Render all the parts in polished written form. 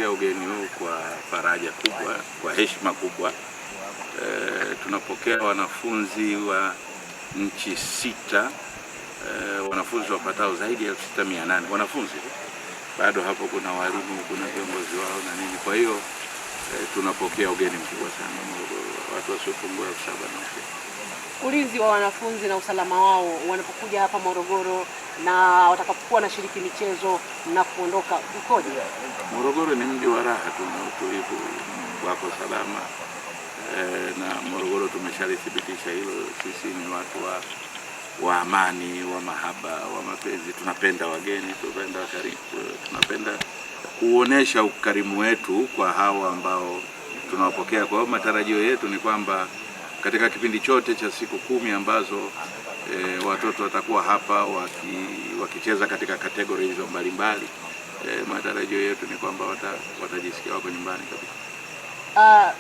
Tunapokea ugeni huu kwa faraja kubwa, kwa heshima kubwa. Tunapokea wanafunzi wa nchi sita, wanafunzi wapatao zaidi ya 6800 wanafunzi, bado hapo kuna walimu, kuna viongozi wao na nini. Kwa hiyo tunapokea ugeni mkubwa sana Morogoro, watu wasiopungua 7,000 na Ulinzi wa wanafunzi na usalama wao wanapokuja hapa Morogoro na watakapokuwa wanashiriki michezo na kuondoka ukoje? Morogoro ni mji wa raha, tuna utulivu, wako salama na Morogoro tumeshalithibitisha hilo. Sisi ni watu wa amani, wa mahaba, wa mapenzi. Tunapenda wageni, tunapenda wakarimu, tunapenda kuonesha ukarimu wetu kwa hawa ambao tunawapokea. Kwa hiyo matarajio yetu ni kwamba katika kipindi chote cha siku 10 ambazo watoto watakuwa hapa wakicheza katika kategori hizo mbalimbali, matarajio yetu ni kwamba watajisikia wako nyumbani kabisa.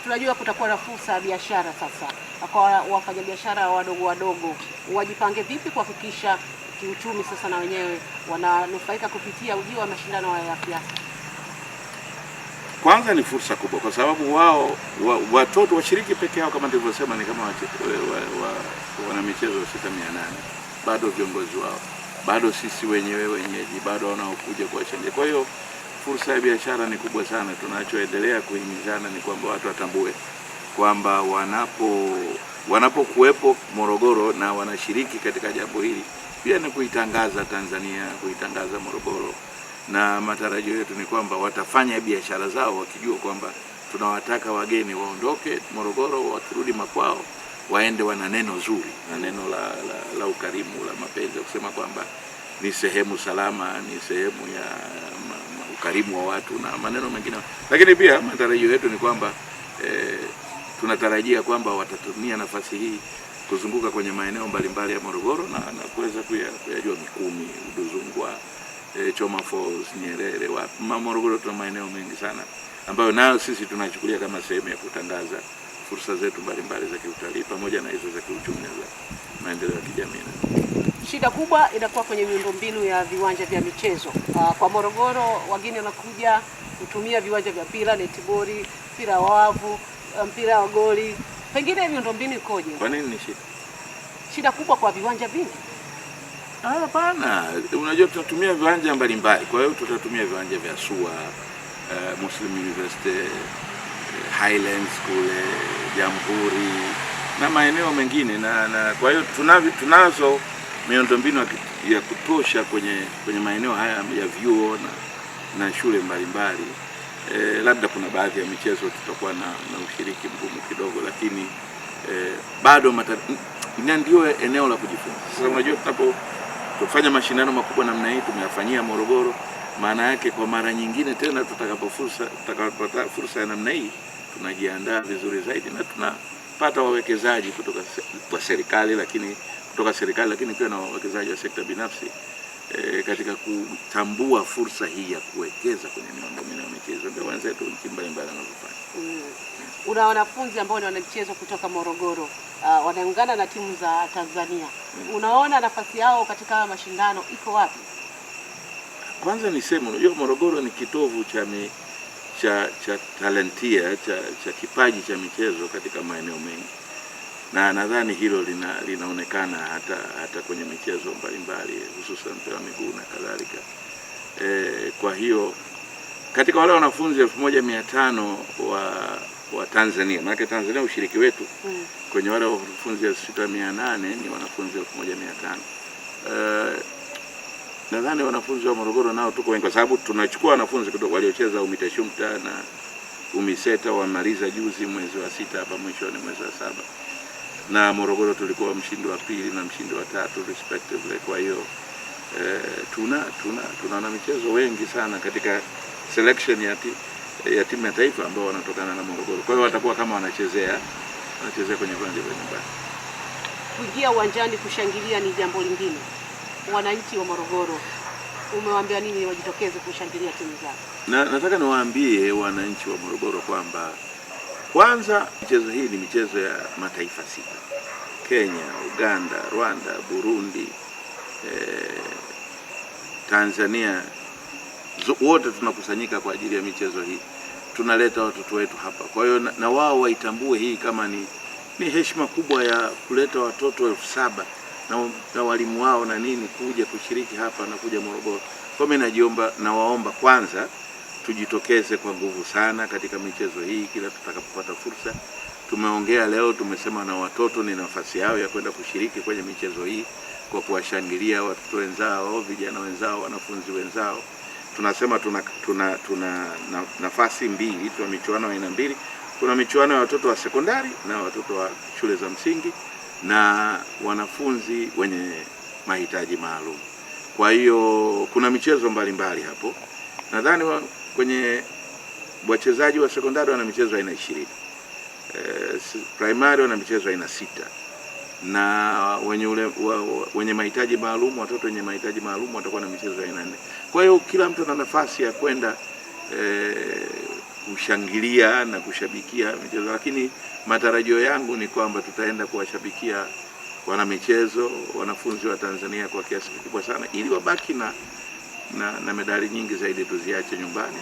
Tunajua kutakuwa na fursa ya biashara sasa kwa wafanyabiashara wadogo wadogo, wajipange vipi kuhakikisha kiuchumi sasa na wenyewe wananufaika kupitia ujio wa mashindano haya ya FEASSSA? Kwanza ni fursa kubwa kwa sababu wao watoto washiriki peke yao kama nilivyosema ni kama wana michezo 6,800, bado viongozi wao, bado sisi wenyewe wenyeji, bado wanaokuja kuwashangilia. Kwa hiyo fursa ya biashara ni kubwa sana. Tunachoendelea kuhimizana ni kwamba watu watambue kwamba wanapokuwepo Morogoro na wanashiriki katika jambo hili, pia ni kuitangaza Tanzania, kuitangaza Morogoro, na matarajio yetu ni kwamba watafanya biashara zao wakijua kwamba tunawataka wageni waondoke Morogoro, wakirudi makwao waende wana neno zuri na neno la ukarimu, la mapenzi, kusema kwamba ni sehemu salama, ni sehemu ya ukarimu wa watu na maneno mengine. Lakini pia matarajio yetu ni kwamba tunatarajia kwamba watatumia nafasi hii kuzunguka kwenye maeneo mbalimbali ya Morogoro na kuweza kuyajua Mikumi, Udzungwa, Choma Falls, Nyerere, wapi. Morogoro tuna maeneo mengi sana ambayo nayo sisi tunachukulia kama sehemu ya kutangaza fursa zetu mbalimbali za kiutalii pamoja na hizo za kiuchumi na za maendeleo ya kijamii. Shida kubwa inakuwa kwenye miundombinu ya viwanja vya michezo. Kwa Morogoro wageni wanakuja kutumia viwanja vya mpira, netiboli, mpira wa wavu, mpira wa goli. Pengine miundombinu ikoje? Kwa nini ni shida? Shida kubwa kwa viwanja vingi. Hapana, unajua tunatumia viwanja mbalimbali. Kwa hiyo tutatumia viwanja vya SUA, Muslim University, Highlands kule, Jamhuri na maeneo mengine na kwa hiyo tunazo miundombinu ya kutosha kwenye maeneo haya ya vyuo na shule mbalimbali. Labda kuna baadhi ya michezo tutakuwa na ushiriki mgumu kidogo, lakini bado ndio eneo la kujifunza. Sasa unajua tunapofanya mashindano makubwa namna hii tumeyafanyia Morogoro, maana yake kwa mara nyingine tena tutakapopata fursa ya namna hii tunajiandaa vizuri zaidi na tunapata wawekezaji kutoka kwa serikali, lakini kutoka serikali lakini pia na wawekezaji wa sekta binafsi katika kutambua fursa hii ya kuwekeza kwenye miundombinu ya michezo. Ndio wenzetu nchi mbalimbali wanavyofanya. Una wanafunzi ambao ni wanamichezo kutoka Morogoro, wanaungana na timu za Tanzania. Unaona nafasi yao katika mashindano iko wapi? Kwanza niseme, unajua Morogoro ni kitovu cha talentia, cha kipaji cha michezo katika maeneo mengi. Na nadhani hilo linaonekana hata kwenye michezo mbalimbali hususan mpira wa miguu na kadhalika. Kwa hiyo katika wale wanafunzi 1500 wa Tanzania, maana Tanzania ushiriki wetu kwenye wale wanafunzi 6800 ni wanafunzi 1500. Nadhani wanafunzi wa Morogoro nao tuko wengi kwa sababu tunachukua wanafunzi kutoka waliocheza UMITASHUMTA na UMISETA wamaliza juzi mwezi wa 6 hapa mwishoni mwezi wa 7. Na Morogoro tulikuwa mshindi wa pili na mshindi wa 3 respectively. Kwa hiyo tuna wanamichezo wengi sana katika selection ya timu ya taifa ambao wanatokana na Morogoro. Kwa hiyo watakuwa kama wanachezea kwenye viwanja vya nyumbani. Kuingia uwanjani kushangilia ni jambo lingine. Wananchi wa Morogoro umewaambia nini wajitokeze kushangilia timu zao? Na nataka niwaambie wananchi wa Morogoro kwamba kwanza michezo hii ni michezo ya mataifa 6: Kenya, Uganda, Rwanda, Burundi, Tanzania, wote tunakusanyika kwa ajili ya michezo hii. Tunaleta watoto wetu hapa. Kwa hiyo na wao waitambue hii kama ni heshima kubwa ya kuleta watoto 7,000 na walimu wao na nini kuja kushiriki hapa na kuja Morogoro. Kwa mimi nawaomba kwanza tujitokeze kwa nguvu sana katika michezo hii kila tutakapopata fursa. Tumeongea leo, tumesema na watoto ni nafasi yao ya kwenda kushiriki kwenye michezo hii kwa kuwashangilia watoto wenzao, vijana wenzao, wanafunzi wenzao. Tunasema tuna nafasi mbili, tuna michuano aina mbili. Kuna michuano ya watoto wa sekondari na watoto wa shule za msingi na wanafunzi wenye mahitaji maalum. Kwa hiyo kuna michezo mbalimbali hapo. Nadhani kwenye wachezaji wa sekondari wana michezo aina 20. Primary wana michezo aina 6. Na wenye mahitaji maalum, watoto wenye mahitaji maalum watakuwa na michezo aina 4. Kwa hiyo kila mtu ana nafasi ya kwenda kushangilia na kushabikia michezo, lakini matarajio yangu ni kwamba tutaenda kuwashabikia wana michezo, wanafunzi wa Tanzania kwa kiasi kikubwa sana, ili wabaki na medali nyingi zaidi tuziache nyumbani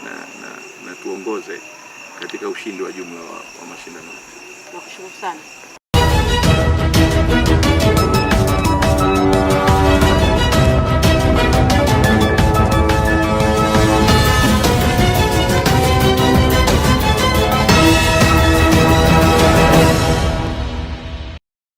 na tuongoze katika ushindi wa jumla wa mashindano. Nakushukuru sana.